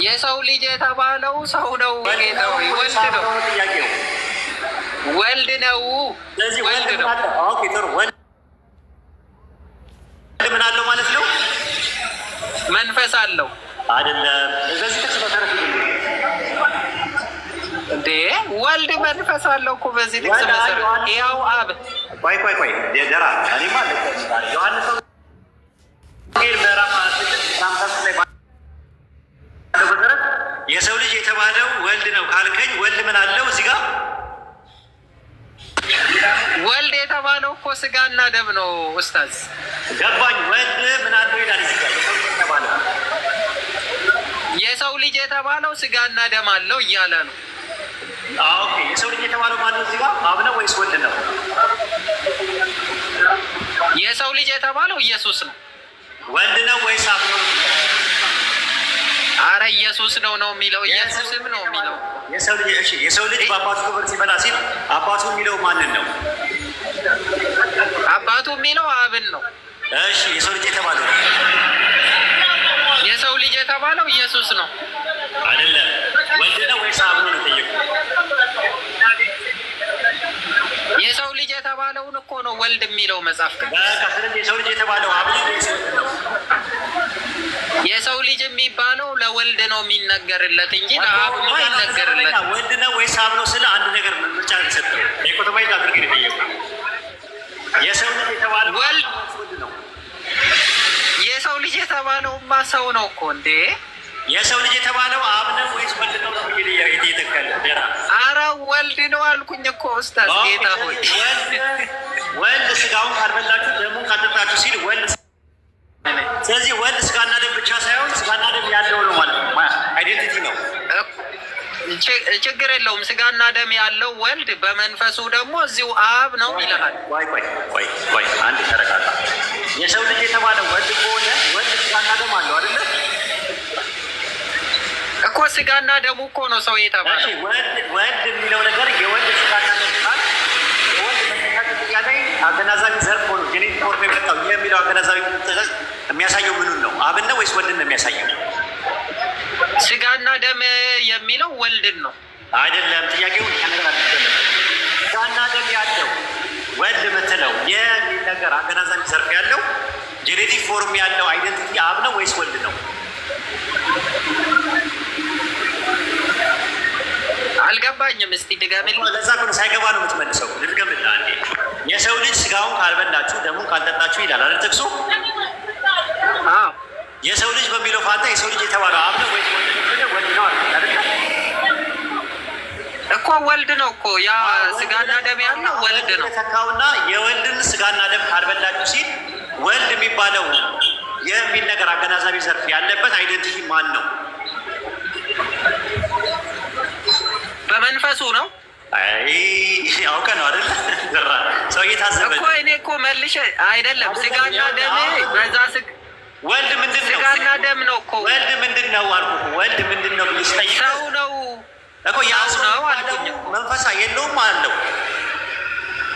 የሰው ልጅ የተባለው ሰው ነው። ጌታ ሆይ ወልድ ነው፣ ጥያቄው ወልድ ነው፣ ስለዚህ ወልድ ወልድ ነው። Okay፣ ጥሩ። ወልድ ምን አለው ማለት ነው? መንፈስ አለው አይደለም። በዚህ ጥቅስ መሰረት እንዴ? ወልድ መንፈስ አለው እኮ በዚህ ጥቅስ መሰረት ያው አብ ቆይ ቆይ ቆይ ደራ እኔማ ዮሐንስ ወንጌል ምዕራፍ 6 ላይ ባለው መሰረት የሰው ልጅ የተባለው ወልድ ነው ካልከኝ ወልድ ምን አለው እዚህ ጋር? ወልድ የተባለው እኮ ስጋና ደም ነው ኡስታዝ። ገባኝ። ወልድ ምን አለው ይላል እዚህ ጋር የሰው ልጅ የተባለው። የሰው ልጅ የተባለው ስጋና ደም አለው እያለ ነው። Okay፣ የሰው ልጅ የተባለው ማነው እዚህ ጋር? አብ ነው ወይስ ወልድ ነው? የሰው ልጅ የተባለው ኢየሱስ ነው። ወልድ ነው ወይስ አብ ነው? አረ ኢየሱስ ነው ነው የሚለው፣ ኢየሱስም ነው የሚለው። የሰው ልጅ፣ እሺ፣ የሰው ልጅ በአባቱ ክብር ሲመጣ ሲል አባቱ የሚለው ማንን ነው? አባቱ የሚለው አብን ነው። እሺ፣ የሰው ልጅ የተባለው የሰው ልጅ የተባለው ኢየሱስ ነው። አይደለም፣ ወልድ ነው ወይስ አብ ነው የጠየቁት። የሰው ልጅ የተባለውን እኮ ነው ወልድ የሚለው መጽሐፍ ቅዱስ። በቃ ስለዚህ የሰው ልጅ የተባለው አብ ነው ወይስ ወልድ ነው? የሰው ልጅ የሚባለው ለወልድ ነው የሚነገርለት እንጂ ለአብ አይነገርለት። ወልድ ነው ወይስ አብ ነው ስለ አንድ ነገር ምርጫ ሰጠው። Dichotomize አድርጌ ነው የጠየቁት። የሰው ልጅ የተባለው ወልድ ወልድ ነው። የሰው ልጅ የተባለውማ ሰው ነው እኮ እንዴ! የሰው ልጅ የተባለው አብ ነው ወይስ ወልድ ነው? እየተከለ አረ ወልድ ነው አልኩኝ እኮ ኡስታዝ። ጌታ ሆይ። ወልድ ስጋውን ካልበላችሁ ደሙን ካልጠጣችሁ ሲል ወልድ፣ ስለዚህ ወልድ ስጋና ደም ብቻ ሳይሆን ስጋና ደም ያለው ነው ማለት ነው። Identity ነው። ችግር የለውም። ስጋና ደም ያለው ወልድ በመንፈሱ ደግሞ እዚሁ አብ ነው ይልሃል። ቆይ ቆይ ቆይ ቆይ፣ አንድ ተረጋጋ። የሰው ልጅ የተባለው ወልድ ከሆነ ወልድ ስጋና ደም አለው አይደለ? እኮ ስጋና ደሙ እኮ ነው ሰው የተባለው። ወልድ የሚለው ነገር የወልድ ስጋና ደም ቃል የወልድ መነሻ ጥያቄ አገናዛቢ ዘርፍ ሆኖ genetic form የመጣው ይህ የሚለው አገናዛቢ የሚያሳየው ምኑን ነው? አብን ነው ወይስ ወልድን ነው የሚያሳየው? ስጋና ደም የሚለው ወልድን ነው። አይደለም። ጥያቄው ስጋና ደም ያለው ወልድ የምትለው የሚል ነገር አገናዛቢ ዘርፍ ያለው genetic form ያለው identity አብ ነው ወይስ ወልድ ነው? አልገባኝም። እስቲ ድገምልኝ። ለዛ እኮ ነው ሳይገባ ነው የምትመልሰው። ልድገምልህ አንዴ። የሰው ልጅ ስጋውን ካልበላችሁ ደሙን ካልጠጣችሁ ይላል አይደል ጥቅሱ? አዎ። የሰው ልጅ በሚለው ፋንታ የሰው ልጅ የተባለው አብ ነው ወይስ ወልድ ነው? ወልድ ነው አይደል? እኮ ወልድ ነው እኮ፣ ያ ስጋና ደም ያለው ወልድ ነው። ተካውና የወልድን ስጋና ደም ካልበላችሁ ሲል ወልድ የሚባለው የሚል ነገር አገናዛቢ ዘርፍ ያለበት identity ማን ነው? በመንፈሱ ነው። አይ አውቀህ ነው አይደል? ሰው እየታዘበ እኮ። እኔ እኮ መልሼ አይደለም፣ ስጋና ደም በዛ ወልድ ምንድን ነው? ስጋና ደም ነው እኮ። ወልድ ምንድን ነው አልኩህ። ወልድ ምንድን ነው ብዬ ስጠይቅ ሰው ነው እኮ ያ ሰው ነው አልኩኝ እኮ። መንፈሳ የለውም አለው።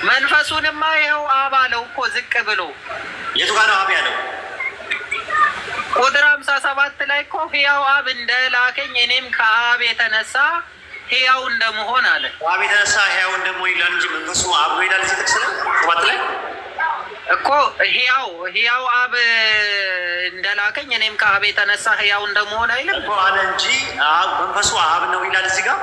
መንፈሱንማ ይኸው አብ አለው እኮ ዝቅ ብሎ። የቱ ጋር ነው አብ ያለው? ቁጥር 57 ላይ እኮ ሕያው አብ እንደላከኝ እኔም ከአብ የተነሳ ሕያው እንደመሆን አለ። አብ የተነሳ ሕያው እንደመሆን ይላል እንጂ መንፈሱ አብ ነው ይላል እዚህ ጥቅስ ላይ 7 ላይ? እኮ ሕያው አብ እንደላከኝ እኔም ከአብ የተነሳ ሕያው እንደመሆን አይልም? እኮ አለ እንጂ አብ መንፈሱ አብ ነው ይላል እዚህ ጋር?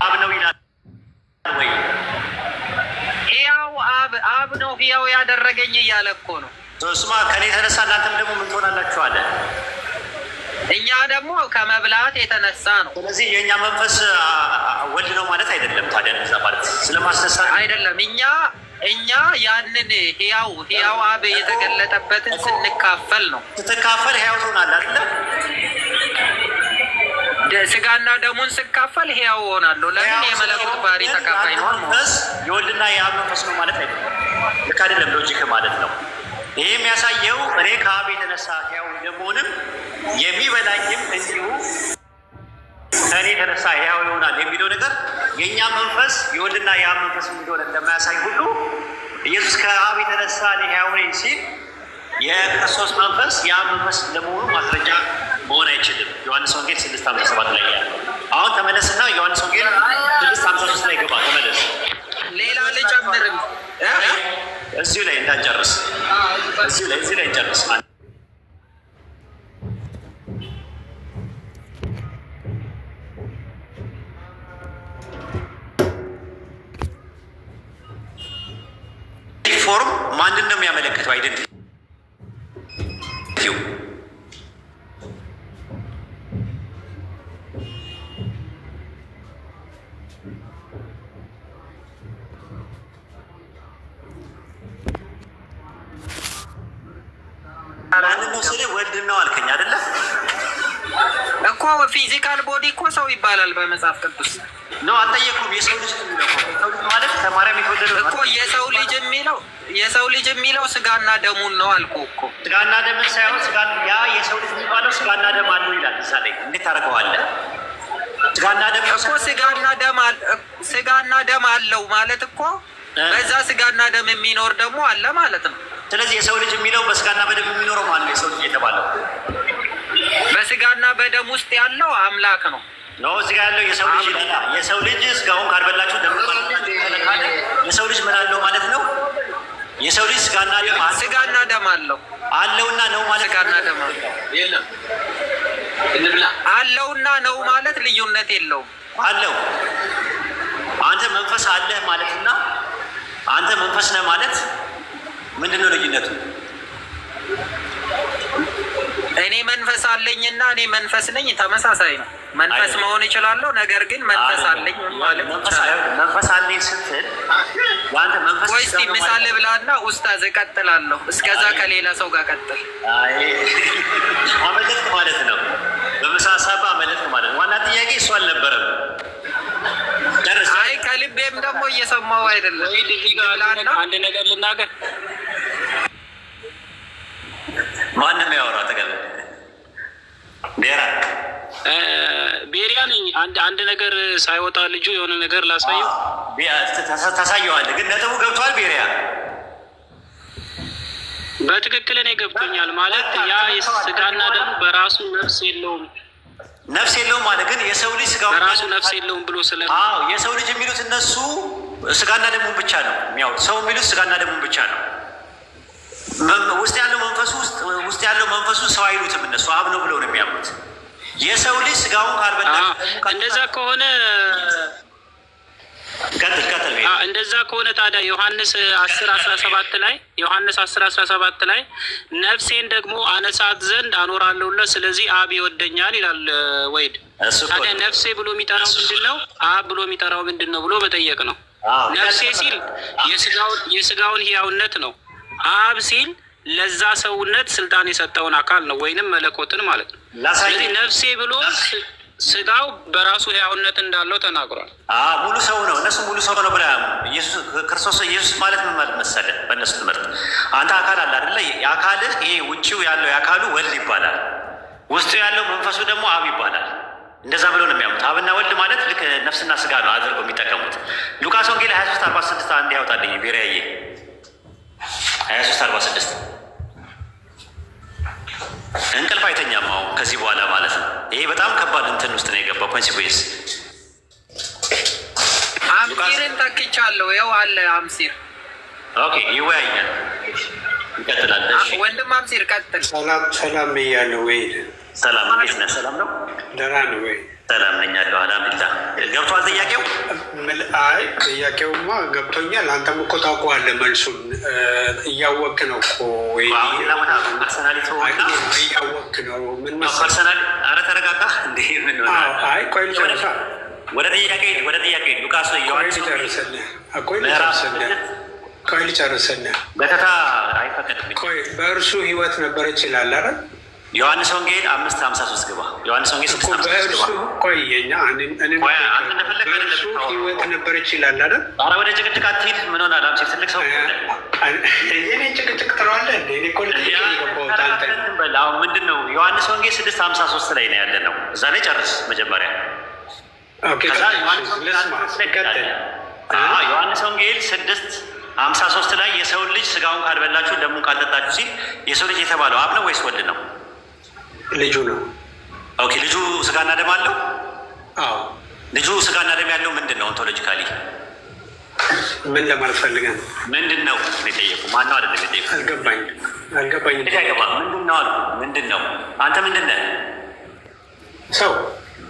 አብ ነው ይላል ወይ? ሕያው አብ፣ አብ ነው ሕያው ያደረገኝ እያለ እኮ ነው። እሱማ ከኔ የተነሳ እናንተም ደግሞ ምን ትሆናላችሁ አለ። እኛ ደግሞ ከመብላት የተነሳ ነው። ስለዚህ የእኛ መንፈስ ወልድ ነው ማለት አይደለም። ታዲያ እንደዛ ማለት ስለማስነሳት አይደለም። እኛ ያንን ሕያው አብ የተገለጠበትን ስንካፈል ነው። ስትካፈል ሕያው ትሆናለህ አይደለ? ስጋና ደሙን ስካፈል ሕያው እሆናለሁ። ለምን? የመለኮት ባህሪ ተካፋይ ነው። መንፈስ የወልድና የአብ መንፈስ ነው ማለት አይደለም። ልክ አይደለም logic ማለት ነው። ይህ የሚያሳየው እኔ ከአብ የተነሳ ሕያው እንደመሆንም የሚበላኝም እንዲሁ ከእኔ የተነሳ ሕያው ይሆናል የሚለው ነገር የእኛ መንፈስ የወልድና የአብ መንፈስ እንደሆነ እንደማያሳይ ሁሉ ኢየሱስ ከአብ የተነሳ እኔ ሕያው ነኝ ሲል የክርስቶስ መንፈስ የአብ መንፈስ ለመሆኑ ማስረጃ መሆን አይችልም። ዮሐንስ ወንጌል 6:57 ላይ ያለው። አሁን ተመለስና ዮሐንስ ወንጌል 6:53 ላይ ገባ። ተመለስ። ሌላ ልጨምርም። እዚሁ ላይ እንዳንጨርስ፣ እዚሁ ላይ እዚሁ ላይ እንጨርስ። Form ማንን ነው የሚያመለክተው? Identity ው ማንን ነው ስልህ ወልድ ነው አልከኝ አይደለ? እኮ physical body እኮ ሰው ይባላል በመጽሐፍ ቅዱስ። ነው አልጠየኩም። የሰው ልጅ የሚለው እኮ፣ የሰው ልጅ ማለት ከማርያም የተወለደው እኮ የሰው ልጅ የሚለው ስጋና ደሙን ነው አልኩ እኮ። ስጋና ደምን ሳይሆን ስጋ ያ የሰው ልጅ የሚባለው ስጋና ደም አለው ይላል። እዛ ላይ እንዴት ታደርገዋለህ? ስጋና ደም እኮ ስጋና ደም አለው ማለት እኮ በዛ ስጋና ደም የሚኖር ደግሞ አለ ማለት ነው። ስለዚህ የሰው ልጅ የሚለው በስጋና በደም የሚኖረው ማለት ነው። የሰው ልጅ የተባለው በስጋና በደም ውስጥ ያለው አምላክ ነው። ነው። እዚህ ጋር ያለው የሰው ልጅ ይላል። የሰው ልጅ ስጋውን ካልበላችሁ ደም ካለ የሰው ልጅ ምን አለው ማለት ነው? የሰው ልጅ ስጋና ደም አለው። ስጋና ደም አለው። አለውና ነው ማለት ስጋና ደም አለው። የለም እንብላ። አለውና ነው ማለት ልዩነት የለውም። አለው። አንተ መንፈስ አለህ ማለትና አንተ መንፈስ ነህ ማለት ምንድን ነው ልዩነቱ? እኔ መንፈስ አለኝና እኔ መንፈስ ነኝ ተመሳሳይ ነው። መንፈስ መሆን እችላለሁ፣ ነገር ግን መንፈስ አለኝ ማለት ይቻላል። መንፈስ አለኝ ስትል የአንተ መንፈስ ቆይ እስኪ ምሳ ልብላና ኡስታዝ እቀጥላለሁ። እስከዛ ከሌላ ሰው ጋር ቀጥል። አይ፣ አመለጥክ ማለት ነው። በምሳ ሀሳብ አመለጥክ ማለት ነው። ዋና ጥያቄ እሱ አልነበረም። ጨርስ። አይ፣ ከልቤም ደግሞ እየሰማው አይደለም። ወይ እዚህ ጋር ልብላና አንድ ነገር ልናገር። ማንም ያወራ ተገለ ቤራ። ቤሪያ ነኝ። አንድ ነገር ሳይወጣ ልጁ የሆነ ነገር ላሳየው። ታሳየዋለህ፣ ግን ነጥቡ ገብቷል ቤሪያ። በትክክል እኔ ገብቶኛል። ማለት ያ ስጋና ደም በራሱ ነፍስ የለውም፣ ነፍስ የለውም ማለት ግን የሰው ልጅ ስጋው በራሱ ነፍስ የለውም ብሎ ስለ አዎ፣ የሰው ልጅ የሚሉት እነሱ ስጋና ደሙን ብቻ ነው። ያው ሰው የሚሉት ስጋና ደሙን ብቻ ነው። ውስጥ ያለው መንፈሱ ውስጥ ያለው መንፈሱ ሰው አይሉትም እነሱ፣ አብ ነው ብለው ነው የሚያምኑት። የሰው ልጅ ስጋውን ካልበላ እንደዛ ከሆነ ቀጥል ቀጥል። እንደዛ ከሆነ ታዲያ ዮሐንስ 10:17 ላይ፣ ዮሐንስ 10:17 ላይ ነፍሴን ደግሞ አነሳት ዘንድ አኖራለሁለት ስለዚህ አብ ይወደኛል ይላል። ወይድ እሱ እኮ ታዲያ ነው። ነፍሴ ብሎ የሚጠራው ምንድን ነው? አብ ብሎ የሚጠራው ምንድን ነው ብሎ መጠየቅ ነው። ነፍሴ ሲል የስጋውን ህያውነት ነው። አብ ሲል ለዛ ሰውነት ስልጣን የሰጠውን አካል ነው ወይንም መለኮትን ማለት ነው። ላሳየህ። ስለዚህ ነፍሴ ብሎ ስጋው በራሱ ህያውነት እንዳለው ተናግሯል። አዎ፣ ሙሉ ሰው ነው። እነሱ ሙሉ ሰው ነው ብለው አያምኑም። ኢየሱስ ክርስቶስ ኢየሱስ ማለት ምን ማለት መሰለህ? በእነሱ ትምህርት አንተ አካል አለ አይደለ? የአካልህ ይሄ ውጭው ያለው የአካሉ ወልድ ይባላል። ውስጡ ያለው መንፈሱ ደግሞ አብ ይባላል። እንደዛ ብለው ነው የሚያምኑት። አብና ወልድ ማለት ልክ ነፍስና ስጋ ነው አድርገው የሚጠቀሙት። ሉቃስ ወንጌል 23:46 አንድ ያውጣልኝ ቤሪያዬ፣ 23:46። እንቅልፍ አይተኛም አሁን ከዚህ በኋላ ማለት ነው። ይሄ በጣም ከባድ እንትን ውስጥ ነው የገባው consequence። አምሲርን ተክቻለሁ። ይኸው አለ አምሲር። Okay፣ ይወያያል፣ ይቀጥላል። እሺ። ወንድም አምሲር ቀጥል። ሰላም ሰላም እያለሁ ወይ። ሰላም፣ እንዴት ነህ? ሰላም ነው። ደህና ነው ወይ? ሰላም ነኝ አለሁ። አልሐምዱሊላህ። ገብቷል ጥያቄው? አይ፣ ጥያቄውማ ገብቶኛል። አንተም እኮ ታውቀዋለህ መልሱን፣ እያወቅህ ነው እኮ ወይ? አሁን ሌላ ቦታ personality አይ፣ እያወቅህ ነው። ምን መሰለህ? Personal፣ ኧረ ተረጋጋ። እንዴ ምን ሆነ? አዎ፣ አይ ቆይ ልጨርሳ። ወደ ጥያቄ ወደ ጥያቄ ሉቃስ ቆይ ዮሐንስ ልጨርስልህ፣ ቆይ ምዕራፍ ልጨርስልህ፣ ቆይ ልጨርስልህ። ገተታ አይፈቀድም። ቆይ፣ በእርሱ ህይወት ነበረች ይላል አይደል? ዮሐንስ ወንጌል 5:53 ግባ። ዮሐንስ ወንጌል እኮ 6:53 በእርሱ ግባ። ቆይ የኛ እኔ ቆይ፣ አንተ እንደፈለግህ አይደለም በእርሱ የምታወራው። ህይወት ነበረች ይላል አይደል? ኧረ ወደ ጭቅጭቅ አትሂድ። ምን ሆናል? አምሴ ትልቅ ሰው እኮ ነህ። የኔ ጭቅጭቅ ትለዋለህ እንዴ? እኔ እኮ ልጠይቅህ ነው የገባሁት አንተን። አሁን ምንድን ነው? ዮሐንስ ወንጌል 6:53 ላይ ነው ያለ ነው። እዛ ላይ ጨርስ መጀመሪያ። ዮሐንስ ወንጌል 6:53 ላይ የሰውን ልጅ ስጋውን ካልበላችሁ ደሙን ካልጠጣችሁ ሲል የሰው ልጅ የተባለው አብ ነው ወይስ ወልድ ነው? ልጁ ነው። Okay፣ ልጁ ስጋና ደም አለው? አዎ። ልጁ ስጋና ደም ያለው ምንድን ነው? Ontologically ምን ለማለት ፈልገህ ነው? ምንድን ነው የጠየቁ? ማነው አይደለም የጠየቁ? አልገባኝም፣ አልገባኝም። ምንድን ነው አልኩህ። ምንድን ነው? አንተ ምንድን ነህ? ሰው።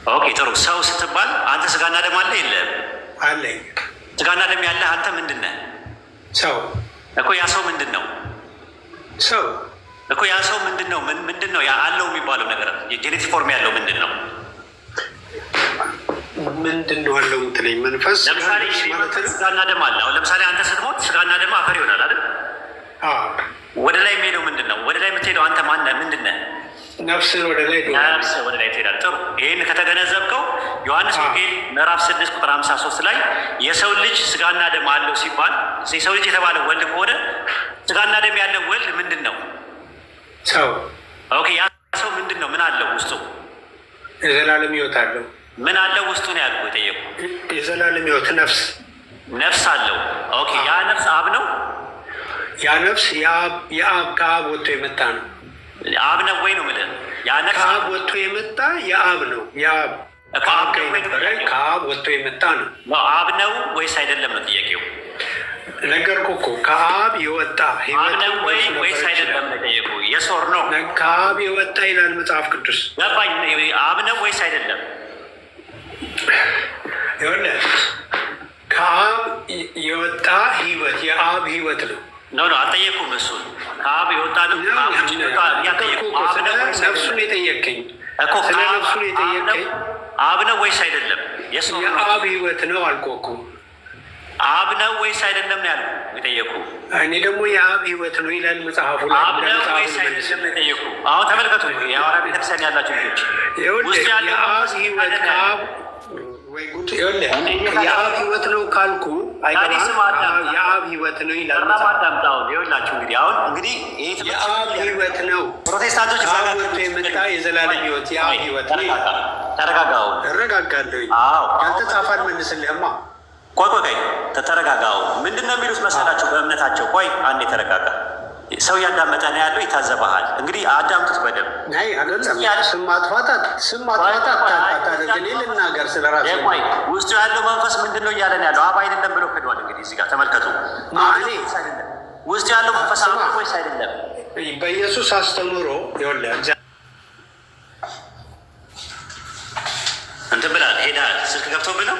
Okay፣ ጥሩ። ሰው ስትባል አንተ ስጋና ደም አለ የለህም? አለኝ። ስጋና ደም ያለህ አንተ ምንድን ነህ? ሰው። እኮ። ያ ሰው ምንድን ነው? ሰው። እኮ ያ ሰው ምንድን ነው? ምንድን ነው ያ አለው የሚባለው ነገር? የ genetic form ያለው ምንድን ነው? ምንድን ነው አለው የምትለኝ? መንፈስ ለምሳሌ ማለት ነው። ስጋና ደም አለ። አሁን ለምሳሌ አንተ ስትሞት ስጋና ደም አፈር ይሆናል አይደል? አዎ። ወደ ላይ የሚሄደው ምንድን ነው? ወደ ላይ የምትሄደው አንተ ማን ነህ? ምንድን ነህ? ነፍስን ወደ ላይ። ነፍስ ወደ ላይ ትሄዳለህ። ጥሩ። ይህን ከተገነዘብከው ዮሐንስ ወንጌል ምዕራፍ 6 ቁጥር 53 ላይ የሰው ልጅ ስጋና ደም አለው ሲባል የሰው ልጅ የተባለ ወልድ ከሆነ ስጋና ደም ያለው ወልድ ምንድን ነው? ሰው። Okay፣ ያ ሰው ምንድን ነው? ምን አለው ውስጡ? የዘላለም ሕይወት አለው። ምን አለው ውስጡ ነው ያልኩህ፣ የጠየኩህ። የዘላለም ሕይወት፣ ነፍስ። ነፍስ አለው። Okay፣ ያ ነፍስ አብ ነው። ያ ነፍስ የአብ፣ ከአብ ወጥቶ የመጣ ነው። አብ ነው ወይ ነው የምልህ። ያ ነፍስ ከአብ ወጥቶ የመጣ የአብ ነው። የአብ፣ ከአብ ጋር የነበረ፣ ከአብ ወጥቶ የመጣ ነው። አብ ነው ወይስ አይደለም ነው ጥያቄው። ነገርኩህ እኮ፣ ከአብ የወጣ አብ ነው ወይ ወይስ አይደለም ነው የጠየኩህ። Yes or no? ከአብ የወጣ ይላል መጽሐፍ ቅዱስ። ገባኝ። አብ ነው ወይስ አይደለም? ይኸውልህ፣ ከአብ የወጣ ህይወት የአብ ህይወት ነው። No, no፣ አልጠየኩም። እሱን ከአብ የወጣ ነው። ነፍሱን የጠየቀኝ እኮ ስለ ነፍሱን የጠየቀኝ። አብ ነው ወይስ አይደለም? የአብ ህይወት ነው አልኩህ እኮ። አብ ነው ወይስ አይደለም ነው ያልኩህ፣ የጠየኩህ። እኔ ደግሞ የአብ ህይወት ነው ይላል መጽሐፉ ላይ። አብ ነው ወይስ አይደለም ነው የጠየኩህ። አሁን ተመልከቱ፣ የሐዋርያ ቤተክርስቲያን ያላችሁ ልጆች ውስጥ ያለው የአብ ህይወት ከአብ፣ ወይ ጉድ! ይኸውልህ፣ የአብ ህይወት ነው ካልኩ አይገባም። የአብ ህይወት ነው ይላል መጽሐፉ። አዳምጣውን። ይኸውላችሁ እንግዲህ አሁን እንግዲህ ይሄ ትምህርት የአብ ህይወት ነው። ፕሮቴስታንቶች ከአብ ወጥቶ የመጣ የዘላለም ህይወት የአብ ህይወት ነው ይላል። ተረጋጋ። አሁን እረጋጋለሁ። አዎ። ያልተጻፈ አልመልስልህማ። ቆይ ቆይ ቆይ፣ ተረጋጋ። አሁን ምንድን ነው የሚሉት መሰላቸው በእምነታቸው? ቆይ አንዴ ተረጋጋ። ሰው እያዳመጠ ነው ያለው፣ ይታዘበሃል። እንግዲህ አዳምጡት በደንብ። አይ አይደለም፣ ስም ማጥፋት አታደርግ። እኔ ልናገር ስለ ራሴ። ቆይ፣ ውስጡ ያለው መንፈስ ምንድን ነው እያለን ያለው? አብ አይደለም ብሎ ክዷል። እንግዲህ እዚህ ጋር ተመልከቱ። እኔ ውስጡ ያለው መንፈስ አብ ነው ወይስ አይደለም? በኢየሱስ አስተምሮ ይኸውልህ እንትን ብላል፣ ሄዳል። ስልክ ገብቶብህ ነው።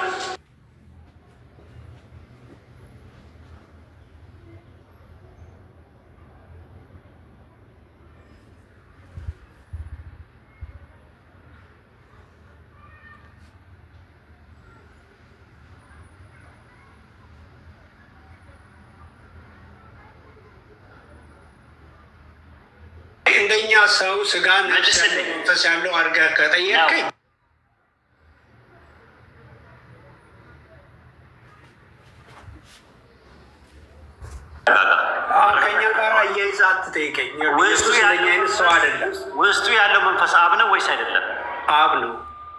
እንደኛ ሰው ስጋ፣ ነፍስ ያለው፣ መንፈስ ያለው አድርገህ ከጠየቀኝ ከኛ ጋር አያይዘህ አትጠይቀኝ። ኢየሱስ እንደኛ አይነት ሰው አይደለም። ውስጡ ያለው መንፈስ አብ ነው ወይስ አይደለም? አብ ነው።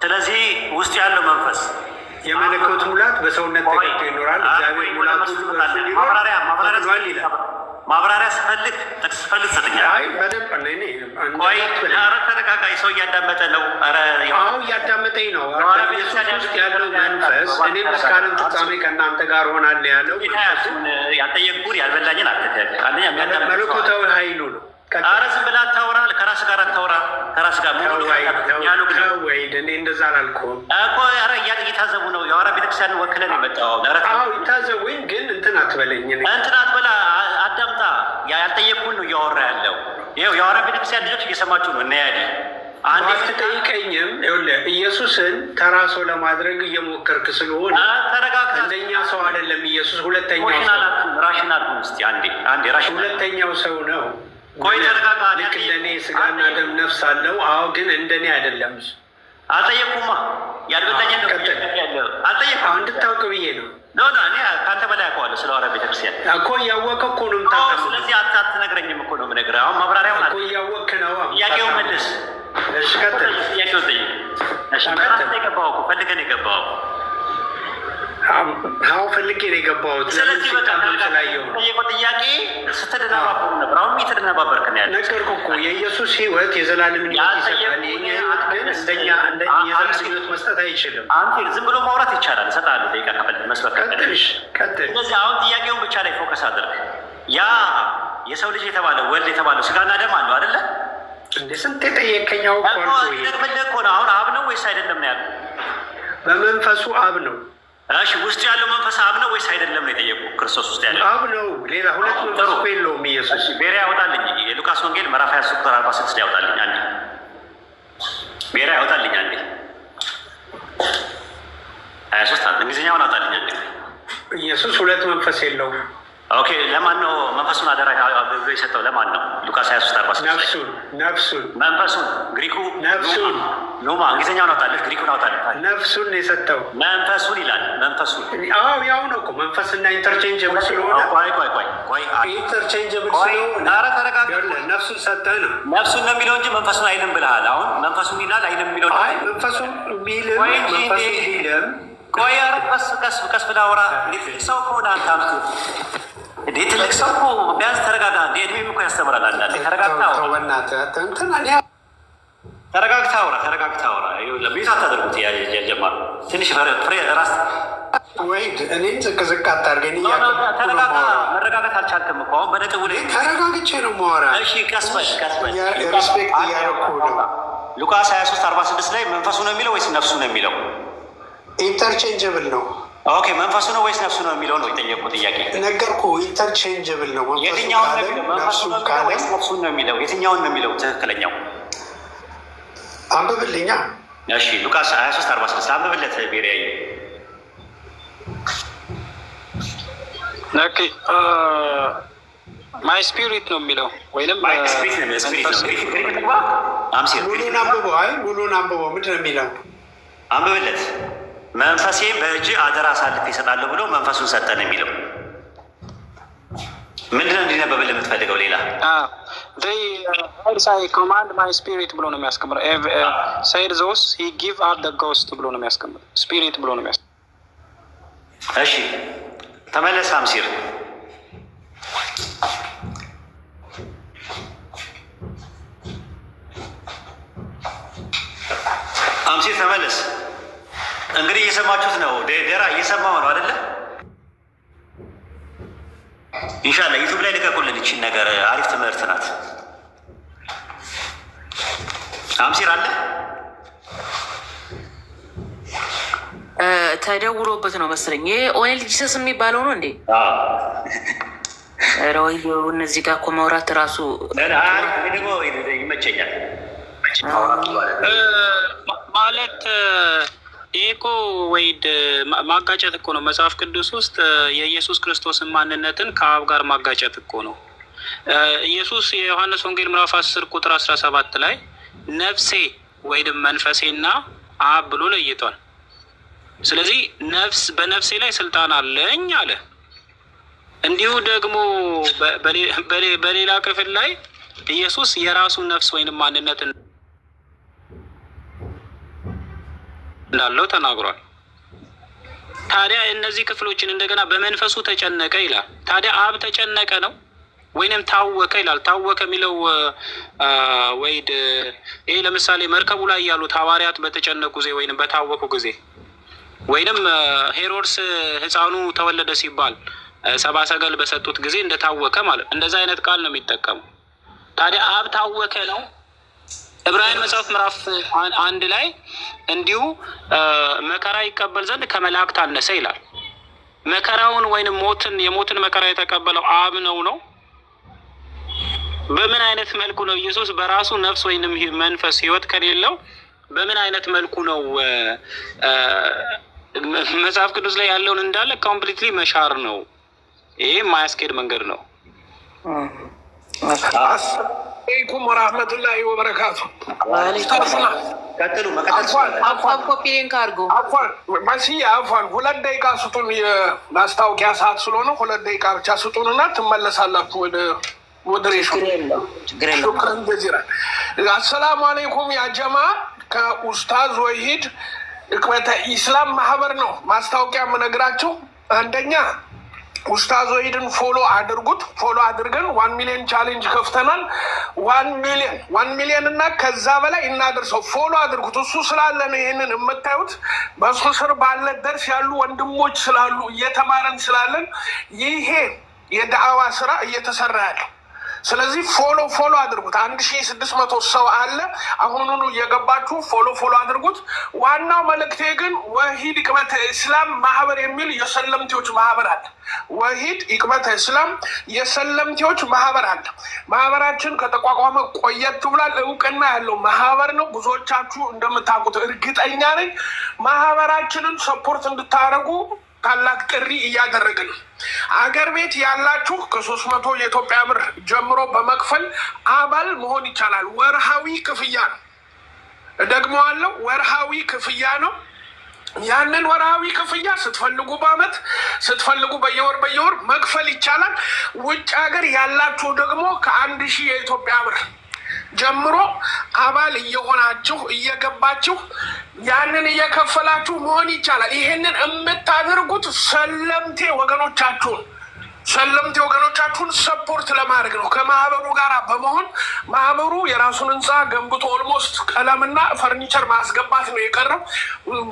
ስለዚህ ውስጡ ያለው መንፈስ የመለኮት ሙላት በሰውነት ተገልጦ ይኖራል። እግዚአብሔር ሙላቱ ሁሉ በእርሱ እንዲኖር ፈቅዷል ይላል። ማብራሪያ ስፈልግ፣ ጥቅስ ስፈልግ ትሰጠኛለህ። አይ በደንብ እኔ ቆይ፣ ኧረ ተረጋጋ። ሰው እያዳመጠ ነው። ኧረ አሁ እያዳመጠኝ ነው። ኢየሱስ ውስጥ ያለው መንፈስ እኔም እስከ ዓለም ፍጻሜ ከእናንተ ጋር ሆናለሁ ያለው ያልጠየቅኩህን ያልበላኝን አትደግ። አንደኛ የሚያዳምጥ መለኮታዊ ኃይሉ ነው። ኧረ ዝም ብለህ አታውራ። ከራስ ጋር አታውራ። ከራስ ጋር ምን ሆኖ ያሉ ወይ እኔ እንደዛ አላልኩም እኮ። ኧረ እየታዘቡ ነው። የሐዋርያ ቤተክርስቲያን ወክለን የመጣው። ኧረ አዎ ይታዘቡኝ፣ ግን እንትን አትበለኝ። እንትን አትበላ፣ አዳምጣ። ያልጠየቅኩህን ነው እያወራ ያለው። ይኸው የሐዋርያ ቤተክርስቲያን ልጆች እየሰማችሁ ነው። እነ ያዲ አንዴ አትጠይቀኝም። ይኸውልህ፣ ኢየሱስን ተራ ሰው ለማድረግ እየሞከርክ ስለሆነ ተረጋግተህ እንደኛ ሰው አይደለም ኢየሱስ። ሁለተኛው ሰው Rational ሁን እስኪ፣ አንዴ አንዴ rational ሁለተኛው ሰው ነው። ቆይ ተረጋጋ። ልክ እንደኔ ስጋና ደም ነፍስ አለው። አዎ፣ ግን እንደኔ አይደለም እሱ። አልጠየቅኩማ። ያልበላኝን ነው ያለው። አልጠየቅኩም። እንድታውቅ ብዬ ነው። No, no፣ እኔ ከአንተ በላይ አውቀዋለሁ ስለ ሐዋርያ ቤተክርስቲያን። እኮ እያወቅህ እኮ ነው የምታውቀው። ስለዚህ አትነግረኝም እኮ ነው የምነግርህ። አሁን ማብራሪያውን እኮ እያወቅህ ነው። ጥያቄውን መልስ። እሺ ቀጥል። ጥያቄውን ጠይቅ። እሺ። በራስህ የገባኸው እኮ፣ ፈልገህ ነው የገባኸው። አዎ፣ ፈልጌ ነው የገባሁት። ለምን ስለዚህ በቃ ሲጣመም ስላየሁ ነው። ጠየቀው ጥያቄ ስትደነባበሩ ነበር። አሁንም እየተደነባበርክ ነው ያለው። ነገርኩህ እኮ፣ የኢየሱስ ሕይወት የዘላለምን ሕይወት ይሰጣል። የኛ ሕይወት ግን እንደኛ እንደ የዘላለም ሕይወት መስጠት አይችልም። አንተ ዝም ብሎ ማውራት ይቻላል። እሰጥሃለሁ ደቂቃ ከፈለግ፣ መስበክ ከፈለግ። ቀጥል፣ እሺ፣ ቀጥል። ስለዚህ አሁን ጥያቄውን ብቻ ላይ focus አድርግ። ያ የሰው ልጅ የተባለው፣ ወልድ የተባለው ስጋና ደም አለው አይደለ? እንደ ስንት የጠየቀኝ አውቆ አልኩህ። ደግመህ እኮ ነው። አሁን አብ ነው ወይስ አይደለም ነው ያልኩህ። በመንፈሱ አብ ነው። እሺ፣ ውስጡ ያለው መንፈስ አብ ነው ወይስ አይደለም ነው የጠየቁ። ክርስቶስ ውስጥ ያለው አብ ነው። ሌላ ሁለት መንፈስ እኮ የለውም ኢየሱስ። ቤሪያ ያወጣልኝ። የሉቃስ ወንጌል ምዕራፍ 23 ቁጥር 46 ላይ ያወጣልኝ አንዴ። ቤሪያ ያወጣልኝ አንዴ። 23 እንግሊዝኛውን አውጣልኝ አንዴ። ኢየሱስ ሁለት መንፈስ የለውም። Okay፣ ለማን ነው መንፈሱን አደራ ብሎ የሰጠው? ለማን ነው? ሉቃስ 23 46 ላይ። ነፍሱን፣ ነፍሱን። መንፈሱን ግሪኩ ነፍሱን። ኑማ፣ እንግሊዝኛውን አውጣለት፣ ግሪኩን አውጣለት። ነፍሱን ነው የሰጠው። መንፈሱን ይላል። መንፈሱን። አዎ፣ ያው ነው እኮ፣ መንፈስና interchangeable ስለሆነ ቆይ ቆይ ቆይ ቆይ interchangeable ቆይ፣ ስለሆነ ኧረ ተረጋጋ። ይኸውልህ፣ ነፍሱን ሰጠ ነው። ነፍሱን ነው የሚለው እንጂ መንፈሱን አይልም ብለሃል። አሁን መንፈሱን ይላል አይልም የሚለው አይ፣ መንፈሱን ቢልም ቆይ እንጂ መንፈሱን እንዴ። ቢልም ቆይ፣ ኧረ ቀስ ቀስ ቀስ ብለህ አውራ። እንዴ፣ ትልቅ ሰው ከሆነ አንተ አምጡ። እንዴ፣ ትልቅ ሰው እኮ ቢያንስ ተረጋጋ። እንዴ፣ እድሜም እኮ ያስተምራል። አንዳንዴ ተረጋግተህ አውራ። ተው በእናትህ፣ እንትን እኔ ተረጋግተህ አውራ። ተረጋግተህ አውራ። ይኸውልህ፣ mute አታደርጉት። ያ ጀማ ትንሽ ፍሬ ራስ ወይድ እኔን ዝቅ ዝቅ አታድርገኝ። ተረጋጋ። መረጋጋት አልቻልክም እኮ አሁን በነጥቡ ላይ። ተረጋግቼ ነው የማወራ። እሺ፣ ቀስ በል፣ ቀስ በል። Respect እያደረኩ ነው። ሉቃስ 23 46 ላይ መንፈሱ ነው የሚለው ወይስ ነፍሱ ነው የሚለው? Interchangeable ነው። Okay፣ መንፈሱ ነው ወይስ ነፍሱ ነው የሚለው ነው የጠየቁት ጥያቄ። ነገርኩህ፣ interchangeable ነው። መንፈሱ የትኛውን ነው ካለም የሚለው? መንፈሱ ነፍሱ ነው የሚለው ካለም ወይስ ነፍሱን ነው የሚለው? የትኛውን ነው የሚለው ትክክለኛው? አንብብልኛ። እሺ፣ ሉቃስ 23 46 አንብብለት ቤሪያዬ። Okay፣ my spirit ነው የሚለው ወይንም My spirit ነው የሚለው፣ spirit ነው። ግሪክ ግሪክ ልግባ? አምሲር ግሪክ ሙሉን ልግባ? አንብበው። አይ፣ ሙሉን አንብበው። ምንድን ነው የሚለው? አንብብለት። መንፈሴ በእጅ አደራ አሳልፌ እሰጣለሁ ብሎ መንፈሱን ሰጠን የሚለው ምንድነው? እንዲነበብልህ የምትፈልገው ሌላ? I command my spirit ብሎ ነው የሚያስቀምጠው። Said thus he give up the ghost ብሎ ነው የሚያስቀምጠው። Spirit ብሎ ነው የሚያስቀምጠው። እሺ፣ ተመለስ አምሲር። አምሲር ተመለስ። እንግዲህ እየሰማችሁት ነው። ደራ እየሰማሁ ነው አይደለ? ኢንሻላህ YouTube ላይ ልቀቁልን ይቺን ነገር፣ አሪፍ ትምህርት ናት። አምሲር አለ? ተደውሎበት ነው መሰለኝ። ይሄ Only Jesus የሚባለው ነው እንዴ? ኧረ ወየው፣ እነዚህ ጋር እኮ ማውራት እራሱ አሪፍ፣ እኔ ደግሞ ይመቸኛል። ማለት ይሄ እኮ ወይድ ማጋጨት እኮ ነው። መጽሐፍ ቅዱስ ውስጥ የኢየሱስ ክርስቶስን ማንነትን ከአብ ጋር ማጋጨት እኮ ነው። ኢየሱስ የዮሐንስ ወንጌል ምዕራፍ 10 ቁጥር 17 ላይ ነፍሴ ወይንም መንፈሴና አብ ብሎ ለይቷል። ስለዚህ ነፍስ በነፍሴ ላይ ስልጣን አለኝ አለ። እንዲሁ ደግሞ በሌላ ክፍል ላይ ኢየሱስ የራሱ ነፍስ ወይንም ማንነት እንዳለው ተናግሯል። ታዲያ እነዚህ ክፍሎችን እንደገና በመንፈሱ ተጨነቀ ይላል። ታዲያ አብ ተጨነቀ ነው ወይንም ታወከ ይላል። ታወከ የሚለው ወይድ ይሄ ለምሳሌ መርከቡ ላይ ያሉት ሐዋርያት በተጨነቁ ጊዜ ወይንም በታወኩ ጊዜ ወይንም ሄሮድስ ሕፃኑ ተወለደ ሲባል ሰብአ ሰገል በሰጡት ጊዜ እንደታወከ ማለት እንደዛ አይነት ቃል ነው የሚጠቀሙ። ታዲያ አብ ታወከ ነው? ዕብራውያን መጽሐፍ ምዕራፍ 1 ላይ እንዲሁ መከራ ይቀበል ዘንድ ከመላእክት አነሰ ይላል። መከራውን ወይንም ሞትን የሞትን መከራ የተቀበለው አብ ነው ነው? በምን አይነት መልኩ ነው ኢየሱስ በራሱ ነፍስ ወይንም መንፈስ ህይወት ከሌለው በምን አይነት መልኩ ነው? መጽሐፍ ቅዱስ ላይ ያለውን እንዳለ completely መሻር ነው። ይሄ የማያስኬድ መንገድ ነው። አለይኩም ወራህመቱላሂ ወበረካቱ። ቀጥሉ፣ መቀጠል። አፏን copy link አድርጎ አፏን መስዬ፣ አፏን 2 ደቂቃ ስጡን። የማስታወቂያ ሰዓት ስለሆነ 2 ደቂቃ ብቻ ስጡንና ትመለሳላችሁ ወደ moderation። ችግር የለውም። شكرا جزيلا። አሰላሙ አለይኩም ያ ጀማ። ከኡስታዝ ወሂድ እቅበተ ኢስላም ማህበር ነው ማስታወቂያ የምነግራችሁ። አንደኛ ኡስታዝ ወሂድን follow አድርጉት። Follow አድርገን 1 million challenge ከፍተናል። 1 million, 1 million እና ከዛ በላይ እናደርሰው። Follow አድርጉት። እሱ ስላለ ነው ይህንን የምታዩት። በእሱ ስር ባለ ደርስ ያሉ ወንድሞች ስላሉ፣ እየተማረን ስላለን ይሄ የዳዕዋ ስራ እየተሰራ ያለው። ስለዚህ follow follow አድርጉት። 1600 ሰው አለ። አሁኑኑ እየገባችሁ follow follow አድርጉት። ዋናው መልእክቴ ግን ወሂድ ይቅበተ እስላም ማህበር የሚል የሰለምቴዎች ማህበር አለ። ወሂድ ይቅበተ እስላም የሰለምቴዎች ማህበር አለ። ማህበራችን ከተቋቋመ ቆየት ብሏል። እውቅና ያለው ማህበር ነው። ብዙዎቻችሁ እንደምታውቁት እርግጠኛ ነኝ። ማህበራችንን support እንድታደርጉ ታላቅ ጥሪ እያደረግን ነው። አገር ቤት ያላችሁ ከ300 የኢትዮጵያ ብር ጀምሮ በመክፈል አባል መሆን ይቻላል። ወርሃዊ ክፍያ ነው። እደግመዋለሁ፣ ወርሃዊ ክፍያ ነው። ያንን ወርሃዊ ክፍያ ስትፈልጉ በአመት፣ ስትፈልጉ በየወር በየወር መክፈል ይቻላል። ውጭ ሀገር ያላችሁ ደግሞ ከ1000 የኢትዮጵያ ብር ጀምሮ አባል እየሆናችሁ እየገባችሁ ያንን እየከፈላችሁ መሆን ይቻላል። ይሄንን የምታደርጉት ሰለምቴ ወገኖቻችሁን support ለማድረግ ነው። ከማህበሩ ጋር በመሆን ማህበሩ የራሱን ህንፃ ገንብቶ almost ቀለምና ፈርኒቸር ማስገባት ነው የቀረው።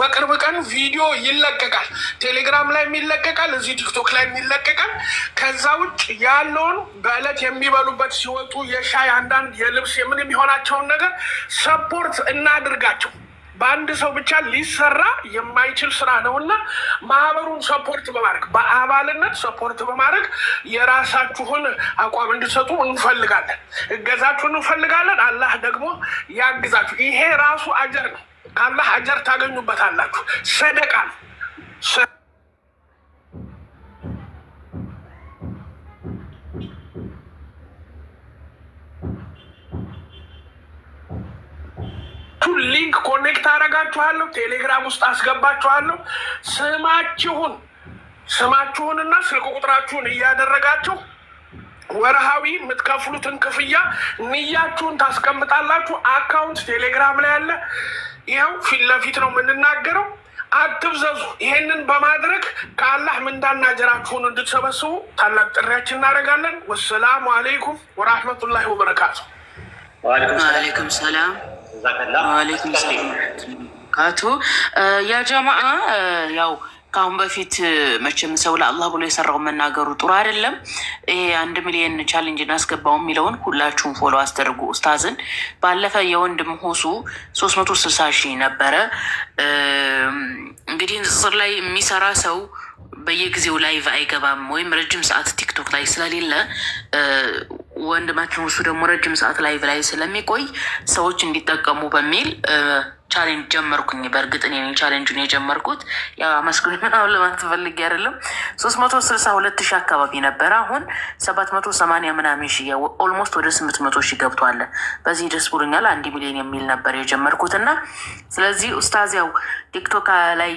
በቅርብ ቀን ቪዲዮ ይለቀቃል። ቴሌግራም ላይ ይለቀቃል፣ እዚህ ቲክቶክ ላይ ይለቀቃል። ከዛ ውጭ ያለውን በዕለት የሚበሉበት ሲወጡ የሻይ፣ አንዳንድ የልብስ፣ የምን የሚሆናቸውን ነገር support እናድርጋቸው። በአንድ ሰው ብቻ ሊሰራ የማይችል ስራ ነው እና ማህበሩን support በማድረግ፣ በአባልነት support በማድረግ የራሳችሁን አቋም እንድትሰጡ እንፈልጋለን። እገዛችሁን እንፈልጋለን። አላህ ደግሞ ያግዛችሁ። ይሄ ራሱ አጀር ነው። ከአላህ አጀር ታገኙበታላችሁ። ሰደቃ ነው። Link connect አደርጋችኋለሁ። ቴሌግራም ውስጥ አስገባችኋለሁ። ስማችሁንና ስልክ ቁጥራችሁን እያደረጋችሁ ወርሃዊ የምትከፍሉትን ክፍያ ንያችሁን ታስቀምጣላችሁ። Account ቴሌግራም ላይ አለ። ይኸው ፊት ለፊት ነው የምንናገረው። አትብዘዙ። ይሄንን በማድረግ ከአላህ ምንዳና አጀራችሁን እንድትሰበስቡ ታላቅ ጥሪያችን እናደርጋለን። ወሰላሙ አሌይኩም ወራህመቱላሂ ወበረካቱ። ወአለይኩም ሰላም፣ ወአለይኩም ሰላም ካቱ። ያ ጀማዓ፣ ያው ከአሁን በፊት መቼም ሰው ለአላህ ብሎ የሰራው መናገሩ ጥሩ አይደለም። ይሄ 1 ሚሊዮን challenge እናስገባው የሚለውን ሁላችሁም follow አስደርጉ ኡስታዝን። ባለፈ የወንድም ሁሱ 360,000 ነበረ። እንግዲህ ንጽጽር ላይ የሚሰራ ሰው በየጊዜው live አይገባም ወይም ረጅም ሰዓት ቲክቶክ ላይ ስለሌለ፣ ወንድማችን እሱ ደግሞ ረጅም ሰዓት live ላይ ስለሚቆይ ሰዎች እንዲጠቀሙ በሚል challenge ጀመርኩኝ። በእርግጥ እኔ ነኝ challenge ኡን የጀመርኩት። ያው አመስግኑ ምናምን ለማለት ፈልጌ አይደለም። 362,000 አካባቢ ነበረ። አሁን 780 ምናምን ሺህ፣ almost ወደ 800,000 ገብቷል። በዚህ ደስ ብሎኛል። 1 ሚሊዮን የሚል ነበር የጀመርኩት እና ስለዚህ ኡስታዝ ያው ቲክቶክ ላይ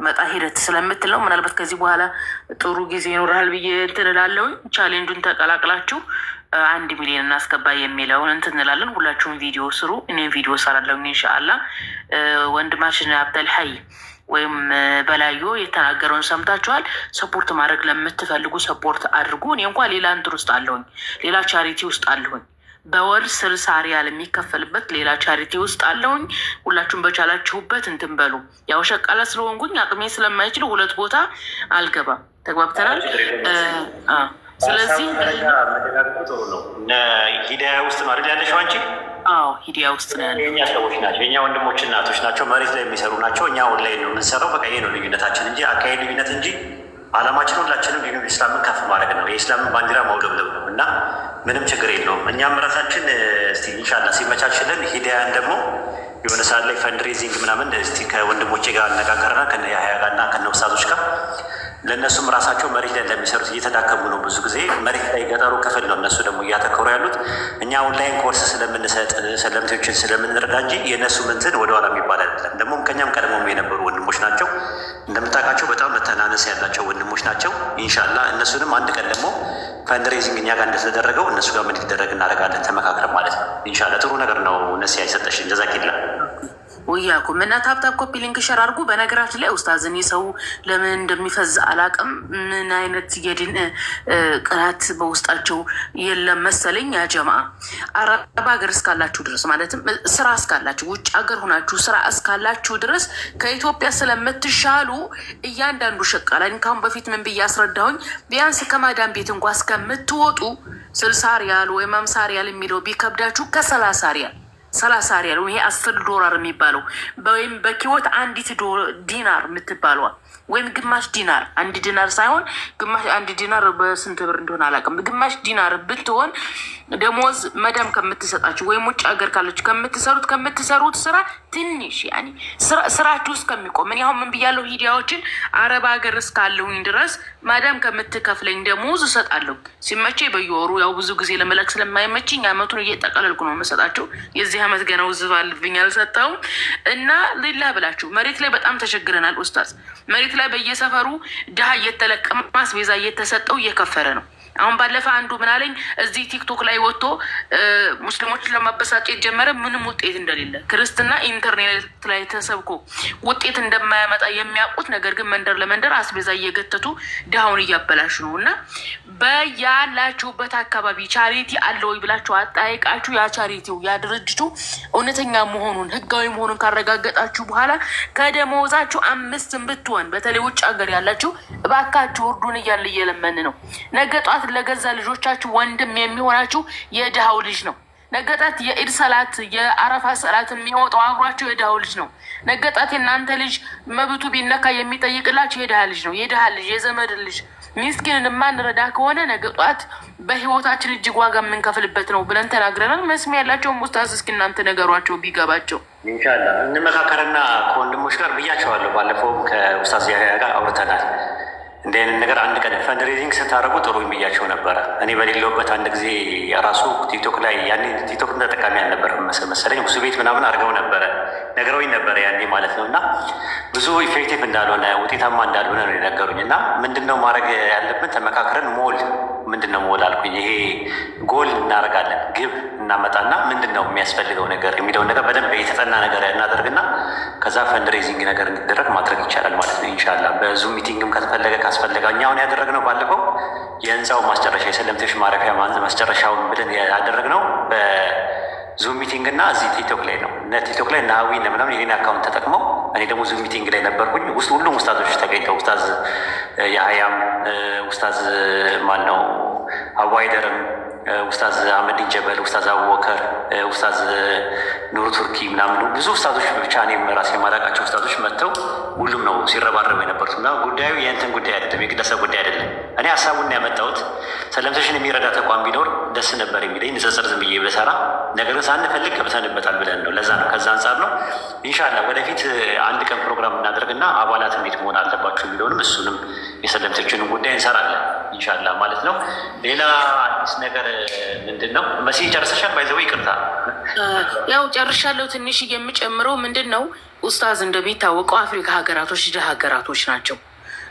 መጣ ሂደት ስለምትል ነው። ምናልባት ከዚህ በኋላ ጥሩ ጊዜ ይኖርሃል ብዬ እንትን እላለሁኝ። Challenge ኡን ተቀላቅላችሁ 1 ሚሊዮን እናስገባ የሚለውን እንትን እንላለን። ሁላችሁም ቪዲዮ ስሩ፣ እኔም ቪዲዮ ሰራለሁ ኢንሻአላ። ወንድማችን አብደልሀይ ወይም በላዩ የተናገረውን ሰምታችኋል። Support ማድረግ ለምትፈልጉ support አድርጉ። እኔ እንኳ ሌላ እንትን ውስጥ አለሁኝ፣ ሌላ charity ውስጥ አለሁኝ። በወር 60 ሪያል የሚከፈልበት ሌላ charity ውስጥ አለሁኝ። ሁላችሁም በቻላችሁበት እንትን በሉ። ያው ሸቃላ ስለሆንኩኝ አቅሜ ስለማይችል ሁለት ቦታ አልገባም። ተግባብተናል። ስለዚህ ጥሩ ነው። ሂዳያ ውስጥ ነው አይደል ያለሽው አንቺ? አዎ፣ ሂዳያ ውስጥ ነው ያለው። የእኛ ሰዎች ናቸው፣ የእኛ ወንድሞች እናቶች ናቸው። መሬት ላይ የሚሰሩ ናቸው። እኛ ኦንላይን ነው የምንሰራው። በቃ ይሄ ነው ልዩነታችን እንጂ፣ አካሄድ ልዩነት እንጂ አላማችን ሁላችንም ዲኑል ኢስላምን ከፍ ማድረግ ነው። የኢስላምን ባንዲራ ማውለብለብ ነው እና ምንም ችግር የለውም። እኛም ራሳችን እስቲ ኢንሻላህ ሲመቻችልን ሂዳያን ደግሞ የሆነ ሰዓት ላይ fundraising ምናምን እስቲ ከወንድሞቼ ጋር አነጋገርና ከነ ያህያ ጋር እና ከነ ውስታዞች ጋር ለእነሱም ራሳቸው መሬት ላይ ለሚሰሩት እየተዳከሙ ነው። ብዙ ጊዜ መሬት ላይ ገጠሩ ክፍል ነው እነሱ ደግሞ እያተኮሩ ያሉት። እኛ online course ስለምንሰጥ ሰለምቴዎችን ስለምንረዳ እንጂ የእነሱ ምንትን ወደኋላ የሚባል አይደለም። ደግሞ ከኛም ቀድሞም የነበሩ ወንድሞች ናቸው። እንደምታውቃቸው በጣም መተናነስ ያላቸው ወንድሞች ናቸው። ኢንሻላ እነሱንም አንድ ቀን ደግሞ fundraising እኛ ጋር እንደተደረገው እነሱ ጋር እንዲደረግ እናደርጋለን፣ ተመካክረን ማለት ነው። ኢንሻላ ጥሩ ነገር ነው። ነሲሃ የሰጠሽን ጀዛኪላ። ወያኩም እና tap tap copy link share አድርጉ። በነገራችን ላይ ኡስታዝ እኔ ሰው ለምን እንደሚፈዝ አላቅም። ምን አይነት የድን ቅናት በውስጣቸው የለም መሰለኝ። ያ ጀማ አረብ ሀገር እስካላችሁ ድረስ፣ ማለትም ስራ እስካላችሁ፣ ውጭ ሀገር ሆናችሁ ስራ እስካላችሁ ድረስ ከኢትዮጵያ ስለምትሻሉ እያንዳንዱ ሸቃላ ካሁን በፊት ምን ብዬ አስረዳሁኝ? ቢያንስ ከማዳም ቤት እንኳ እስከምትወጡ 60 ሪያል ወይም 50 ሪያል የሚለው ቢከብዳችሁ ከ30 ሪያል፣ 30 ሪያል ይሄ 10 ዶላር የሚባለው ወይም በኪወት አንዲት ዲናር የምትባለዋ ወይም ግማሽ ዲናር፣ 1 ዲናር ሳይሆን ግማሽ፣ 1 ዲናር በስንት ብር እንደሆነ አላውቅም። ግማሽ ዲናር ብትሆን ደሞዝ መዳም ከምትሰጣችሁ ወይም ውጭ ሀገር ካለች ከምትሰሩት ስራ ትንሽ ያኔ ስራችሁ ውስጥ ከሚቆም፣ እኔ አሁን ምን ብያለሁ? ሂዲያዎችን አረብ ሀገር እስካለሁኝ ድረስ ማዳም ከምትከፍለኝ ደሞዝ እሰጣለሁ። ሲመቸኝ በየወሩ፣ ያው ብዙ ጊዜ ለመላክ ስለማይመችኝ አመቱን እየጠቀለልኩ ነው የምሰጣቸው። የዚህ አመት ገና ውዝፍ አለብኝ፣ አልሰጠውም። እና ሌላ ብላችሁ መሬት ላይ በጣም ተቸግረናል ኡስታዝ። መሬት ላይ በየሰፈሩ ድሃ እየተለቀመ አስቤዛ እየተሰጠው እየከፈረ ነው። አሁን ባለፈ አንዱ ምን አለኝ፣ እዚህ ቲክቶክ ላይ ወጥቶ ሙስሊሞችን ለማበሳጨት ጀመረ። ምንም ውጤት እንደሌለ፣ ክርስትና ኢንተርኔት ላይ ተሰብኮ ውጤት እንደማያመጣ የሚያውቁት፣ ነገር ግን መንደር ለመንደር አስቤዛ እየገተቱ ድሃውን እያበላሹ ነው። እና በያላችሁበት አካባቢ charity አለ ወይ ብላችሁ አጠያይቃችሁ ያ charity ው፣ ያ ድርጅቱ እውነተኛ መሆኑን፣ ህጋዊ መሆኑን ካረጋገጣችሁ በኋላ ከደመወዛችሁ አምስትን ብትሆን፣ በተለይ ውጭ ሀገር ያላችሁ እባካችሁ እርዱን እያለ እየለመን ነው። ነገ ጧት ለገዛ ልጆቻችሁ ወንድም የሚሆናችሁ የድሃው ልጅ ነው። ነገ ጧት የኢድ ሰላት፣ የአረፋ ሰላት የሚወጣው አብሯቸው የድሃው ልጅ ነው። ነገ ጧት የእናንተ ልጅ መብቱ ቢነካ የሚጠይቅላችሁ የድሃ ልጅ ነው። የድሃ ልጅ፣ የዘመድ ልጅ፣ ሚስኪንን የማንረዳ ከሆነ ነገ ጧት በህይወታችን እጅግ ዋጋ የምንከፍልበት ነው ብለን ተናግረናል። መስሚያ ያላቸውም ኡስታዝ እስኪ እናንተ ነገሯቸው ቢገባቸው። ኢንሻላህ እንመካከርና ከወንድሞች ጋር ብያቸዋለሁ። ባለፈውም ከኡስታዝ ያህያ ጋር አውርተናል። እንዲህ አይነት ነገር አንድ ቀን fundraising ስታደርጉ ጥሩ ብያቸው ነበረ። እኔ በሌለውበት አንድ ጊዜ ራሱ ቲክቶክ ላይ፣ ያኔ ቲክቶክ ተጠቃሚ አልነበረም መሰለኝ፣ ብዙ ቤት ምናምን አድርገው ነበረ፣ ነግረውኝ ነበረ ያኔ ማለት ነው። እና ብዙ effective እንዳልሆነ፣ ውጤታማ እንዳልሆነ ነው የነገሩኝ። እና ምንድን ነው ማድረግ ያለብን ተመካክረን ሞል፣ ምንድን ነው ሞል አልኩኝ፣ ይሄ ጎል እናደርጋለን፣ ግብ እናመጣና ምንድን ነው የሚያስፈልገው ነገር የሚለውን ነገር በደንብ የተጠና ነገር እናደርግና ከዛ fundraising ነገር እንዲደረግ ማድረግ ይቻላል ማለት ነው። ኢንሻላ በ Zoom meeting ም ከተፈለገ፣ ካስፈለገ። እኛ አሁን ያደረግነው ባለፈው የህንፃው ማስጨረሻ፣ የሰለምቴዎች ማረፊያ ማስጨረሻውን ብለን ያደረግነው በ Zoom meeting እና እዚህ ቲክቶክ ላይ ነው። እነ ቲክቶክ ላይ እነ ሀዊ እነ ምናምን የኔን account ተጠቅመው፣ እኔ ደግሞ Zoom meeting ላይ ነበርኩኝ። ውስጥ ሁሉም ኡስታዞች ተገኝተው፣ ኡስታዝ የሀያም፣ ኡስታዝ ማን ነው አዋይደርም፣ ኡስታዝ አህመዲን ጀበል፣ ኡስታዝ አቡበከር፣ ኡስታዝ ኑሩ ቱርኪ ምናምን ብዙ ኡስታዞች፣ ብቻ እኔም ራሴ የማላውቃቸው ኡስታዞች መጥተው ሁሉም ነው ሲረባረቡ የነበሩት። እና ጉዳዩ የእንትን ጉዳይ አይደለም፣ የግለሰብ ጉዳይ አይደለም። እኔ ሀሳቡን ያመጣሁት ሰለምቴሽን የሚረዳ ተቋም ቢኖር ደስ ነበር የሚለኝ፣ ንጽጽር ዝም ብዬ በሰራ፣ ነገር ግን ሳንፈልግ ገብተንበታል ብለን ነው። ለዛ ነው፣ ከዛ አንጻር ነው። ኢንሻላህ ወደፊት አንድ ቀን ፕሮግራም እናደርግና አባላት እንዴት መሆን አለባቸው የሚለውንም እሱንም የሰለምቴዎችንም ጉዳይ እንሰራለን ኢንሻላህ ማለት ነው። ሌላ አዲስ ነገር ምንድን ነው? መሲ ጨርሰሻል? By the way ይቅርታ። ያው ጨርሻለሁ። ትንሽ የምጨምረው ምንድን ነው ኡስታዝ፣ እንደሚታወቀው አፍሪካ ሀገራቶች ድሃ ሀገራቶች ናቸው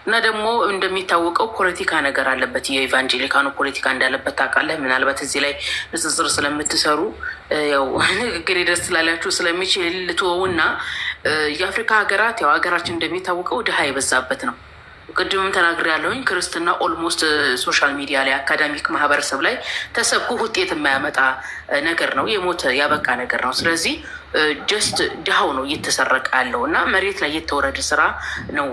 እና ደግሞ እንደሚታወቀው ፖለቲካ ነገር አለበት። የኢቫንጀሊካኑ ፖለቲካ እንዳለበት ታውቃለህ። ምናልባት እዚህ ላይ ንጽጽር ስለምትሰሩ ያው ንግግር ደስ ስላላችሁ ስለሚችል ልትወውና የአፍሪካ ሀገራት፣ ያው ሀገራችን እንደሚታወቀው ድሃ የበዛበት ነው። ቅድምም ተናግሬ ያለሁኝ ክርስትና almost social media ላይ፣ academic ማህበረሰብ ላይ ተሰብኮ ውጤት የማያመጣ ነገር ነው፣ የሞተ ያበቃ ነገር ነው። ስለዚህ just ድሃው ነው እየተሰረቀ ያለው እና መሬት ላይ የተወረደ ስራ ነው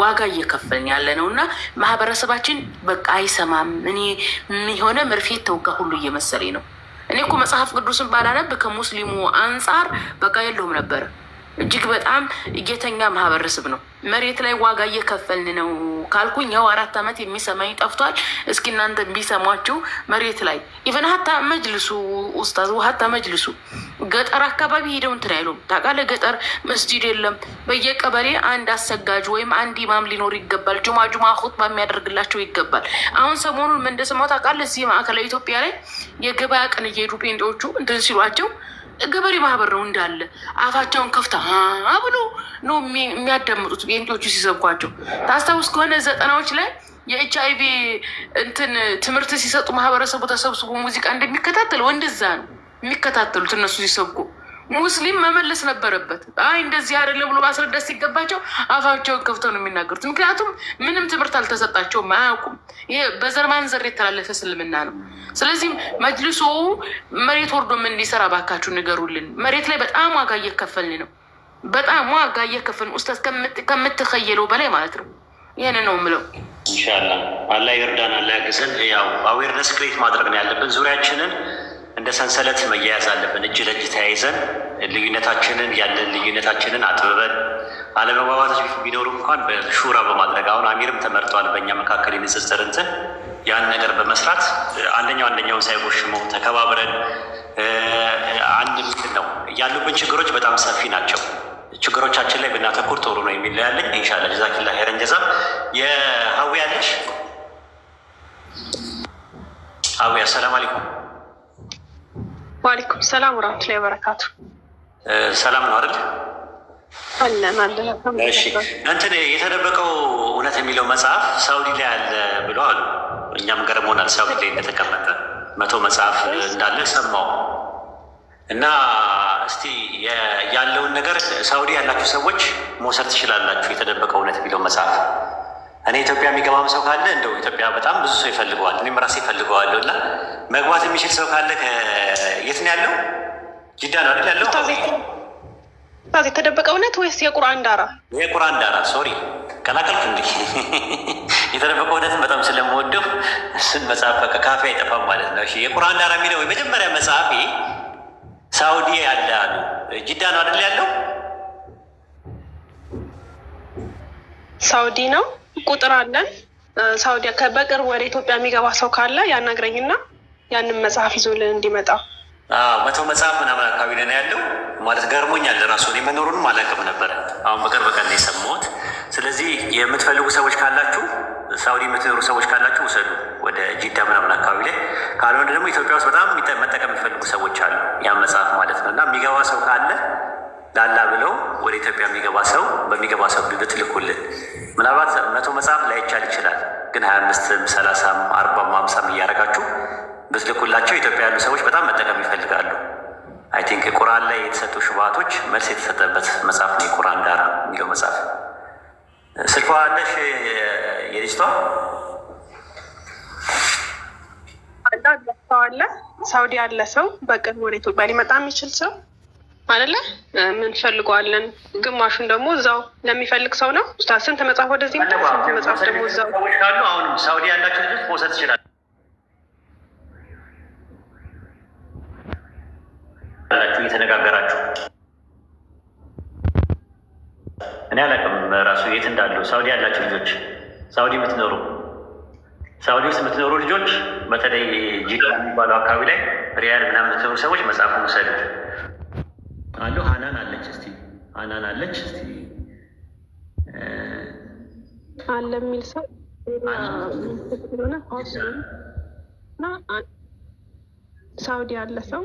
ዋጋ እየከፈልን ያለ ነው እና ማህበረሰባችን በቃ አይሰማም። እኔ የሆነ መርፌ ተወጋ ሁሉ እየመሰለኝ ነው። እኔ እኮ መጽሐፍ ቅዱስን ባላነብ ከሙስሊሙ አንጻር በቃ የለሁም ነበረ። እጅግ በጣም እየተኛ ማህበረሰብ ነው። መሬት ላይ ዋጋ እየከፈልን ነው ካልኩኝ ያው 4 ዓመት የሚሰማኝ ጠፍቷል። እስኪ እናንተ ቢሰሟችሁ መሬት ላይ even ሀታ መጅልሱ ኡስታዝ፣ ሀታ መጅልሱ ገጠር አካባቢ ሄደው እንትን አይሉም። ታውቃለህ፣ ገጠር መስጂድ የለም። በየቀበሌ አንድ አሰጋጅ ወይም አንድ ኢማም ሊኖር ይገባል። ጁማ ጁማ ኹጥባ የሚያደርግላቸው ይገባል። አሁን ሰሞኑን ምን እንደሰማሁ ታውቃለህ? እዚህ ማዕከላዊ ኢትዮጵያ ላይ የገበያ ቀን እየሄዱ ጴንጤዎቹ እንትን ሲሏቸው ገበሬ ማህበር ነው እንዳለ አፋቸውን ከፍታ ብሎ ነው የሚያዳምጡት ጴንጤዎቹ ሲሰብኳቸው። ታስታውስ ከሆነ 90ዎች ላይ የኤች አይቪ እንትን ትምህርት ሲሰጡ ማህበረሰቡ ተሰብስቦ ሙዚቃ እንደሚከታተል እንደዛ ነው የሚከታተሉት እነሱ ሲሰብኩ። ሙስሊም መመለስ ነበረበት። አይ እንደዚህ አይደለም ብሎ ማስረዳት ሲገባቸው አፋቸውን ከፍተው ነው የሚናገሩት። ምክንያቱም ምንም ትምህርት አልተሰጣቸውም፣ አያውቁም። ይሄ በዘር ማንዘር የተላለፈ እስልምና ነው። ስለዚህም መጅልሱ መሬት ወርዶ ምን እንዲሰራ ባካችሁ ንገሩልን። መሬት ላይ በጣም ዋጋ እየከፈልን ነው። በጣም ዋጋ እየከፈልን ኡስታዝ፣ ከምትኸየለው በላይ ማለት ነው። ይህን ነው የምለው። ኢንሻላህ አላህ ይርዳን፣ አላህ ያግዘን። ያው awareness create ማድረግ ነው ያለብን። ዙሪያችንን እንደ ሰንሰለት መያያዝ አለብን። እጅ ለእጅ ተያይዘን ልዩነታችንን ያለን ልዩነታችንን አጥብበን አለመግባባቶች ቢኖሩ እንኳን በሹራ በማድረግ፣ አሁን አሚርም ተመርጧል። በእኛ መካከል የንጽጽር እንትን ያን ነገር በመስራት አንደኛው አንደኛውን ሳይጎሽመው ተከባብረን አንድ ምንድን ነው ያሉብን ችግሮች በጣም ሰፊ ናቸው። ችግሮቻችን ላይ ብናተኩር ጥሩ ነው የሚል ያለኝ። ኢንሻላህ ጀዛኪላ ኸይረን ጀዛ። የሀዊ ያለሽ ሀዊ፣ አሰላም አለይኩም። ዋሌኩም ሰላም ወራህመቱላሂ ወበረካቱ። ሰላም ነው አይደል? አለን አለን። እሺ፣ እንትን የተደበቀው እውነት የሚለው መጽሐፍ ሳውዲ ላይ አለ ብሎ አሉ። እኛም ገርሞናል። ሳውዲ ላይ እንደተቀመጠ 100 መጽሐፍ እንዳለ ሰማው እና እስቲ ያለውን ነገር ሳውዲ ያላችሁ ሰዎች መውሰድ ትችላላችሁ። የተደበቀው እውነት የሚለው መጽሐፍ እኔ ኢትዮጵያ የሚገባም ሰው ካለ፣ እንደው ኢትዮጵያ በጣም ብዙ ሰው ይፈልገዋል። እኔም ራሴ ይፈልገዋለሁ። እና መግባት የሚችል ሰው ካለ፣ የት ነው ያለው? ጅዳ ነው አይደል ያለው? ኡስታዝ፣ የተደበቀ እውነት ወይስ የቁርአን ዳራ? የቁርአን ዳራ፣ sorry ቀላቀልኩ። እንዴ፣ የተደበቀ እውነትን በጣም ስለምወደው እሱን መጽሐፍ በቃ ካፌ አይጠፋም ማለት ነው። እሺ፣ የቁርአን ዳራ የሚለው የመጀመሪያ መጽሐፌ ሳውዲ ያለ አሉ። ጅዳ ነው አይደል ያለው? ሳውዲ ነው። ቁጥር አለን። ሳውዲ በቅርብ ወደ ኢትዮጵያ የሚገባ ሰው ካለ ያናግረኝና ያንን መጽሐፍ ይዞልን እንዲመጣ። 100 መጽሐፍ ምናምን አካባቢ ላይ ነው ያለው። ማለት ገርሞኛል ራሱ፣ እኔ መኖሩንም አላውቅም ነበረ። አሁን በቅርብ ቀን ነው የሰማሁት። ስለዚህ የምትፈልጉ ሰዎች ካላችሁ፣ ሳውዲ የምትኖሩ ሰዎች ካላችሁ ውሰዱ፣ ወደ ጂዳ ምናምን አካባቢ ላይ። ካልሆነ ደግሞ ኢትዮጵያ ውስጥ በጣም መጠቀም የሚፈልጉ ሰዎች አሉ፣ ያን መጽሐፍ ማለት ነው። እና የሚገባ ሰው ካለ ላላ ብለው ወደ ኢትዮጵያ የሚገባ ሰው በሚገባ ሰው ብትልኩልን፣ ምናልባት 100 መጽሐፍ ላይቻል ይችላል፣ ግን 25ም 30ም 40ም 50ም እያደረጋችሁ ብትልኩላቸው ኢትዮጵያ ያሉ ሰዎች በጣም መጠቀም ይፈልጋሉ። I think ቁርአን ላይ የተሰጡ ሽባቶች መልስ የተሰጠበት መጽሐፍ ነው የቁርአን ዳራ የሚለው መጽሐፍ። ስልኳ አለሽ የልጅቷ? ሰው አለ፣ ሳውዲ ያለ ሰው፣ በቅርብ ወደ ኢትዮጵያ ሊመጣ የሚችል ሰው አይደለ? ምንፈልገዋለን። ግማሹን ደግሞ እዛው ለሚፈልግ ሰው ነው። ኡስታዝ፣ ስንት መጽሐፍ ወደዚህ ይምጣ፣ ስንት መጽሐፍ ደግሞ እዛው ሰዎች ካሉ አሁንም ሳውዲ ያላቸው ልጆች መውሰድ ትችላላችሁ እየተነጋገራችሁ። እኔ አላውቅም ራሱ የት እንዳሉ። ሳውዲ ያላቸው ልጆች፣ ሳውዲ የምትኖሩ፣ ሳውዲ ውስጥ የምትኖሩ ልጆች፣ በተለይ ጂዳ የሚባለው አካባቢ ላይ፣ ሪያድ ምናምን የምትኖሩ ሰዎች መጽሐፉን ውሰዱ። አሉ ሀናን አለች። እስቲ ሀናን አለች። እስቲ አለ የሚል ሰው ሆነ እና ሳውዲ ያለ ሰው።